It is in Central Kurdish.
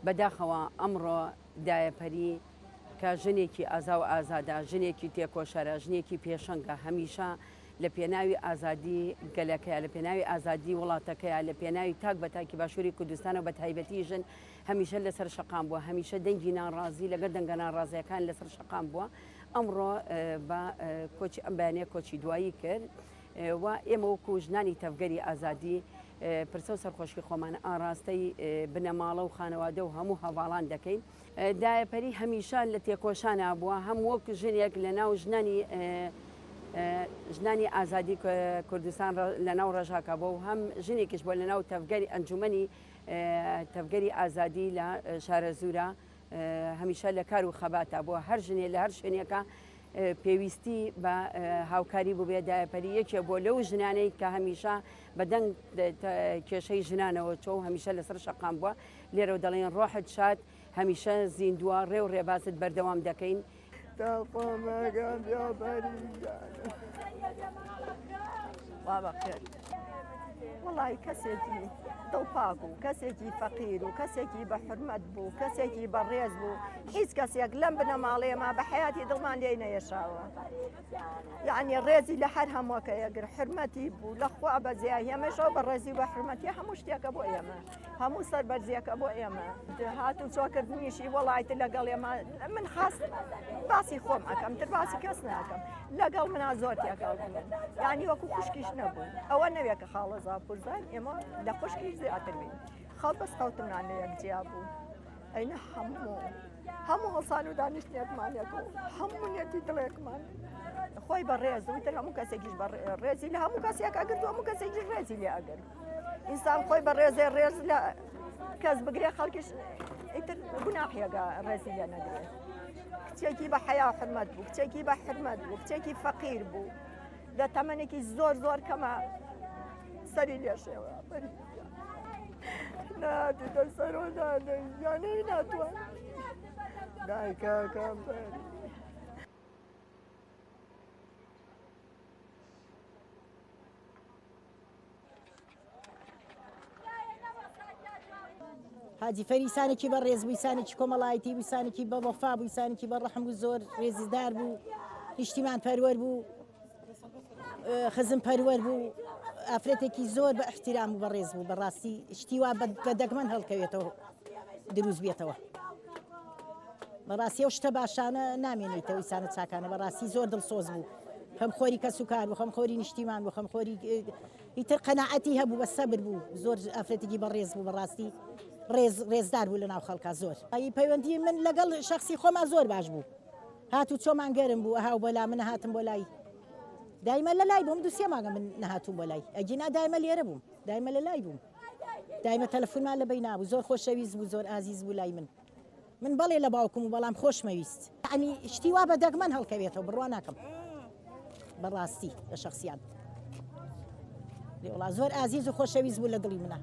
بەداخەوە ئەمڕۆ دایە پەری کە ژنێکی ئازا و ئازادە، ژنێکی تێکۆشەرە، ژنێکی پێشەنگە، هەمیشە لە پێناوی ئازادی گەلەکەیا، لە پێناوی ئازادی وڵاتەکەیا، لە پێناوی تاک بە تاکی باشووری کوردستان و بە تایبەتی ژن هەمیشە لەسەر شەقام بووە، هەمیشە دەنگی ناڕازی لەگەڵ دەنگە ناڕازیەکان لەسەر شەقام بووە، ئەمڕۆ بە کۆچی ئەم بەیانە کۆچی دوایی کرد و ئێمە وەکو ژنانی تەڤگەری ئازادی پرسە و سەرخۆشی خۆمان ئاڕاستەی بنەماڵە و خانەوادە و هەموو هەڤاڵان دەکەین. دایە پەری هەمیشە لە تێکۆشانا بووە، هەم وەک ژنێک لە ناو ژنانی ژنانی ئازادی کوردستان لە ناو ڕەژاکا بووە و هەم ژنێکیش بووە لە ناو تەڤگەری ئەنجومەنی تەڤگەری ئازادی لە شارەزوورە هەمیشە لە کار و خەباتا بووە، هەر ژنێ لە هەر شوێنێکا پێویستی بە هاوکاری بووبێ دایە پەری یەکێ بووە لەو ژنانەی کە هەمیشە بە دەنگ کێشەی ژنانەوە چۆ و هەمیشە لەسەر شەقام بووە. لێرەوە دەڵێین ڕۆحت شاد، هەمیشە زیندووە، ڕێ و ڕێبازت بەردەوام دەکەین. تاقمەکەم یا پەریجان. وا بەخێر. وەڵی کەسێکی دڵپاک و کەسێکی فەقیر و کەسێکی بە حرمەت بوو کەسێکی بەڕێز بوو هیچ کەسێک لەم بنەماڵەیەما بە حیاتی دڵمان لێی نەیەشاوە یعنی ڕێزی لە هەر هەمووەکە یەگر حرمەتی بوو لە خوا بەزیای هێمەشەوە بە ڕێزی بە حرمەتی هەموو شتێکە بۆ ئێمە هەموو سەربەرزیەکە بۆ ئێمە هات و چۆکردنیشی وەڵایت لەگەڵ ئێمە من خاست باسی خۆم ئەەکەم تر باسی کەس ناکەم لەگەڵ منا زۆر تێکەڵ بوون یعنی وەکو خوشکیش نەبوون ئەوە نەوێ کە خاڵەزا پورزان ئێمە لە خوشکیش زیاتر بین خەڵ بەس خەوتمان لە یەک جیا بوو ئەینە هەموو هەموو هەڵسان و دانیشتێکمان یەک و هەموو نێتی دڵێکمان خۆی بە ڕێز و تر هەموو کەسێکیش بە ڕێزی لە هەموو کەسێک ئەگرت و هەموو کەسێکیش ڕێزی لێ ئەگرت ئینسان خۆی بە ڕێزێ ڕێز لە کەس بگرێ خەڵکیش ئیتر گوناحیەکە ڕێزی لێ نەگرێت کچێکی بە حەیا حرمەت بوو کچێکی بە حرمەت بوو کچێکی فەقیر بوو لە تەمەنێکی زۆر زۆر کەمە سەری لێشێوە ناتیتە سەرۆ نانەی ناتوان دایکەکەم بەری حاجی فەری ئینسانێکی بە ڕێز بوو ئینسانێکی کۆمەڵایەتی بوو ئینسانێکی بە وەفا بوو ئینسانێکی بە ڕەحم بوو زۆر ڕێزدار بوو نیشتیمان پەروەر بوو خزم پەروەر بوو ئافرەتێکی زۆر بە احترام و بەڕێز بوو بەڕاستی شتی وا بە دەگمەن هەڵکەوێتەوە دروست بێتەوە بەڕاستی ئەو شتە باشانە نامێنیتەوە ئینسانە چاکانە بەڕاستی زۆر دڵسۆز بوو خەمخۆری کەس و کار بوو خەمخۆری نیشتیمان بوو خەمخۆری ئیتر قەناعەتی هەبوو بە سەبر بوو زۆر ئافرەتێکی بەڕێز بوو بەڕاستی ڕێز ڕێزدار بوو لە ناو خەڵکا زۆر ئەی پەیوەندی من لەگەڵ شخصی خۆما زۆر باش بوو هات و چۆمان گەرم بوو ئەها و بۆ لا من هاتم بۆ لای دایمە لە لای بووم دوو سێ مانگە من نەهاتووم بۆ لای ئەگینا دایمە لێرە بووم دایمە لە لای بووم دایمە تەلەفونمان لە بەینا بوو زۆر خۆشەویست بوو زۆر ئازیز بوو لای من من بەڵێ لە باوکم و بەڵام خۆشمەویست. یەعنی شتی وا بە دەگمەن هەڵکەوێتەوە بڕوا ناکەم بەڕاستی لە شەخسیان وڵا زۆر ئازیز و خۆشەویست بوو لە دڵی منە.